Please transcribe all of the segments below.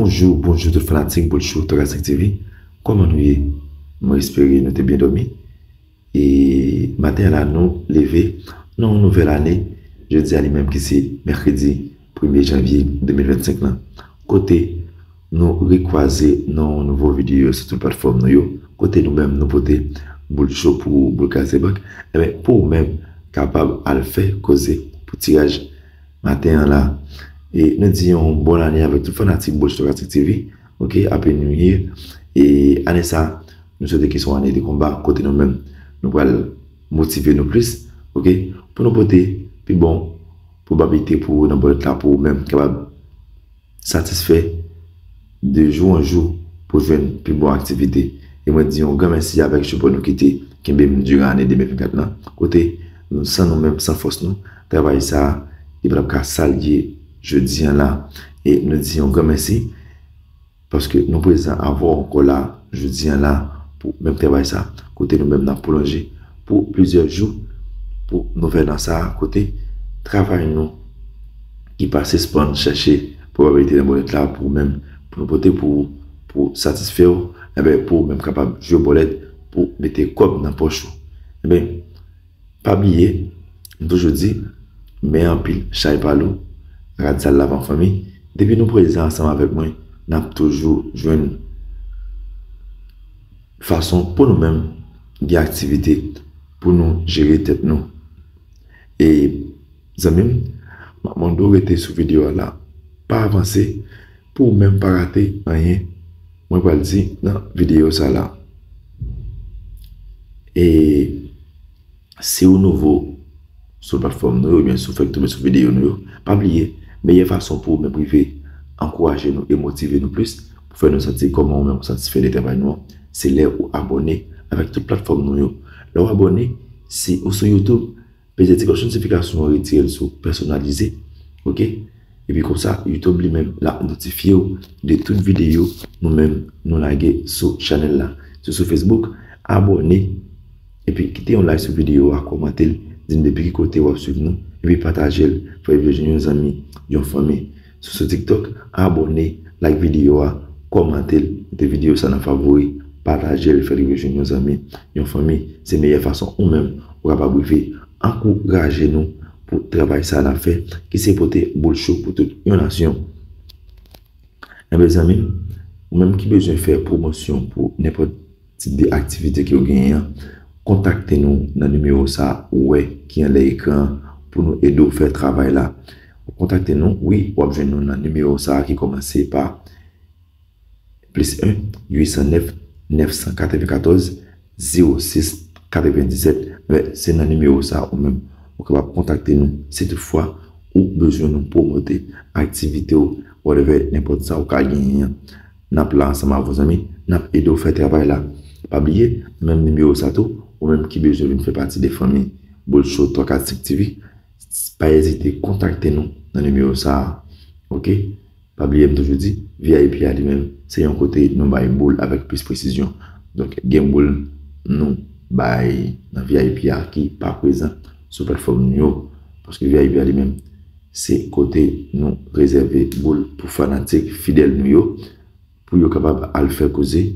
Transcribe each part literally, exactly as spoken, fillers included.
Bonjou, bonjou tout fanatik Boul Show Tokasik T V. Kòman nou ye? Mwen espere nou te byen dòmi. E maten an la, nou leve nan yon nouvèl ane. Jodi a li menm ki se mèkredi premye janvye de mil vennsenk lan. Kote nou rekwaze nan yon nouvo videyo sou tout platfòm nou yo. Kote nou menm nou pote Boul Show pou ou, Boul Kase Bank. Enben, pou ou menm kapab al fè koze pou tiraj maten an la. E nou di yon bòn ane avèk tout fanatik Boul Show Tokasik T V. Ok, Happy New Year. E ane sa, nou swete ke se yon ane de konba, kote nou menm, nou pral motive nou plis, ok, pou nou pote pi bon pwobabilite pou ou nan bòlèt la, pou ou menm kapab satisfè de jou an jou pou jwenn pi bon aktivite. E mwen di yon gran mèsi avèk sipò nou ki te kenbe m diran ane de mil vennkat lan, kote nou, san nou menm, san fòs nou, travay sa a, li pa t ap ka sa l ye jodi an la. E nou di yon gran mèsi paske nou prezan avè w ankò la, jodi an la, pou menm travay sa, kote nou menm n ap pwolonje pou plizyè jou pou nouvèl an sa, kote travay nou ki pa sispann chèche pwobabilite nan bòlèt la pou ou menm, pou nou pote pou ou, pou satisfè w, enben, pou ou menm kapab jwe bòlèt, pou mete kòb nan pòch ou. Enben, pa bliye, m toujou di, men anpil chay pa lou, rad sal lave an fanmi. Depi nou prezan ansanm avèk mwen, n ap toujou jwenn fason pou nou menm gen aktivite pou nou jere tèt nou. E, zanmi m, m ap mande w rete sou videyo a la. Pa avanse pou ou menm pa rate anyen mwen pral di nan videyo sa la. E si ou nouvo sou platfòm nou yo, oubyen si w fèk tonbe sou videyo nou yo, pa bliye, meyè fason pou ou menm rive ankouraje nou e motive nou plis, pou fè nou santi kòman ou menm ou satisfè de travay nou an, se lè ou abòne avèk tout platfòm nou yo. Lè w abòne, si ou sou YouTube, peze ti klòch notifikasyon an, retire l sou pèsonalize, ok? Epi konsa, YouTube li menm l ap notifye w de tout videyo nou menm nou lage sou chanèl la. Si w sou Facebook, abòne, epi kite yon like sou videyo a, kòmante l, di n depi ki kote w ap swiv nou, epi pataje l, fè l rive jwenn yon zanmi, yon fanmi. Si w sou TikTok, abòne, like videyo a, kòmante l, mete videyo sa nan favori, pataje l, fè l rive jwenn yon zanmi, yon fanmi. Se meyè fason ou menm ou kapab rive ankouraje nou pou travay sa n ap fè, ki se pote Boul Show pou tout yon nasyon. Enben, zanmi m, ou menm ki bezwen fè pwomosyon pou nenpòt tip de aktivite ke w genyen an, kontakte nou nan nimewo sa ou wè ki anlè ekran an pou nou ede w fè travay la. Ou kontakte nou, wi, w ap jwenn nou nan nimewo sa a ki kòmanse pa plis en, uit san nèf, nèf san katrevenkatòz, zewo sis, katrevendisèt. Men, se nan nimewo sa a ou menm ou kapab kontakte nou si toutfwa ou bezwen nou pwomote aktivite w, whatever, nenpòt sa ou ka genyen an. N ap la ansanm avè w, zanmi, n ap ede w fè travay la. Pa bliye, menm nimewo sa tou, ou menm ki bezwen vin fè pati de fanmi Boul Show Tokasik T V, pa ezite kontakte nou nan nimewo sa a. Ok? Pa bliye, m toujou di, V I P a li menm, se yon kote nou bay boul avèk plis presizyon. Donk, gen boul nou bay nan V I P a ki pa prezan sou platfòm nou yo. Paske V I P a li menm, se kote nou rezève boul pou fanatik fidèl nou yo, pou yo kapab al fè koze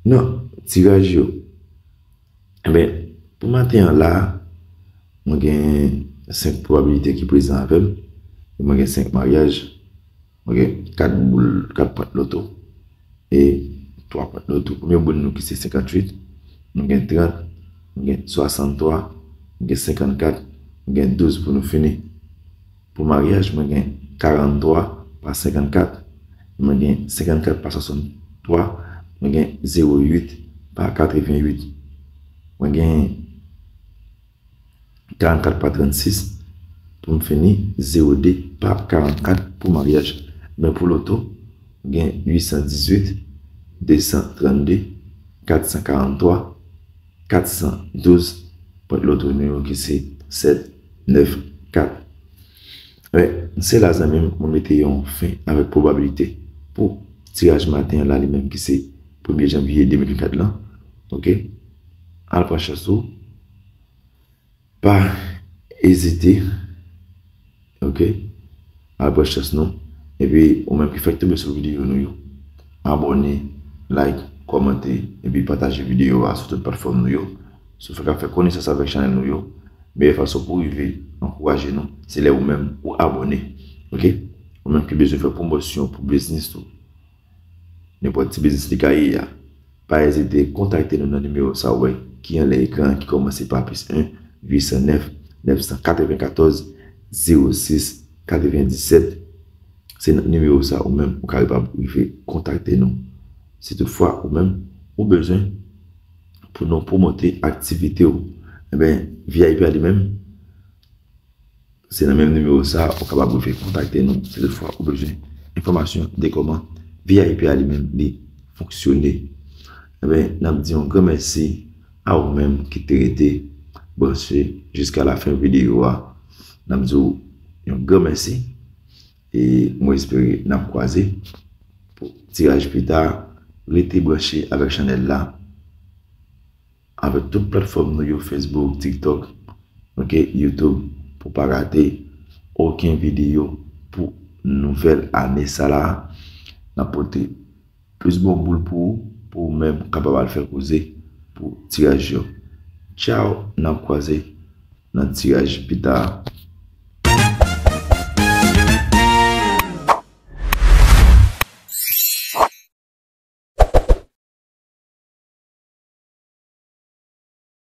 nan tiraj yo. Enben, pou maten an la, mwen gen senk pwobabilite ki prezan avè m. E mwen gen senk maryaj. Mwen gen kat boul, kat pwent loto. E twa pwent loto. Premye boul nou ki se senkantuit. Mwen gen trant. Mwen gen swasanntwa. Mwen gen senkannkat. Mwen gen douz pou nou fini. Pou maryaj, mwen gen karannntwa pa senkannkat, mwen gen senkannkat pa swasanntwa, mwen gen zewo uit pa katreventuit, mwen gen karannkat pa trannsis, pou m fini, zewo de pa karannkat pou maryaj. Men pou loto, gen uit san dizuit, de san trannde, kat san karannntwa, kat san douz, pwent loto nou yo ki se sèt, nèf, kat. Men, se la, zanmi m, mwen mete yon fen avèk pwobabilite pou tiraj maten an la, li menm ki se premye janvye de mil vennkat lan. Ok? Al pran chans ou. Pa ezite. Ok? Al pran chans nou. Epi ou menm ki fèk tonbe sou videyo nou yo, abòne, like, kòmante, epi pataje videyo a sou tout platfòm nou yo. Si w fèk ap fè konesans avèk chanèl nou yo, meyè fason pou rive ankouraje nou, se lè ou menm ou abòne. Oke? Ou menm ki bezwen fè pwomosyon pou biznis ou, nenpòt ti biznis li ka ye a, pa ezite kontakte nou nan nimewo sa w wè ki anlè ekran an, ki kòmanse pa plis en, uit san nèf, nèf san katrevenkatòz, zewo sis, katrevendiset. Se nan nimewo sa ou menm ou kapab rive kontakte nou. Si toutfwa ou menm ou bezwen pou nou pwomote aktivite w, enben, V I P a li menm, se nan menm nimewo sa ou kapab rive kontakte nou si toutfwa ou bezwen enfòmasyon de kòman V I P a li menm li fonksyone. Enben, n ap di yon gran mèsi a ou menm ki te rete branche jiska lafen videyo a. N ap di w yon gran mèsi. E mwen espere n ap kwaze pou tiraj pita. Rete branche avèk chanèl la, avèk tout platfòm nou yo, Facebook, TikTok, oke, YouTube, pou pa rate okenn videyo pou nouvèl ane sa la. N ap pote plis bon boul pou ou, pou ou menm kapab al fè koze pou tiraj yo. Tchaw, n ap kwaze nan tiraj pita.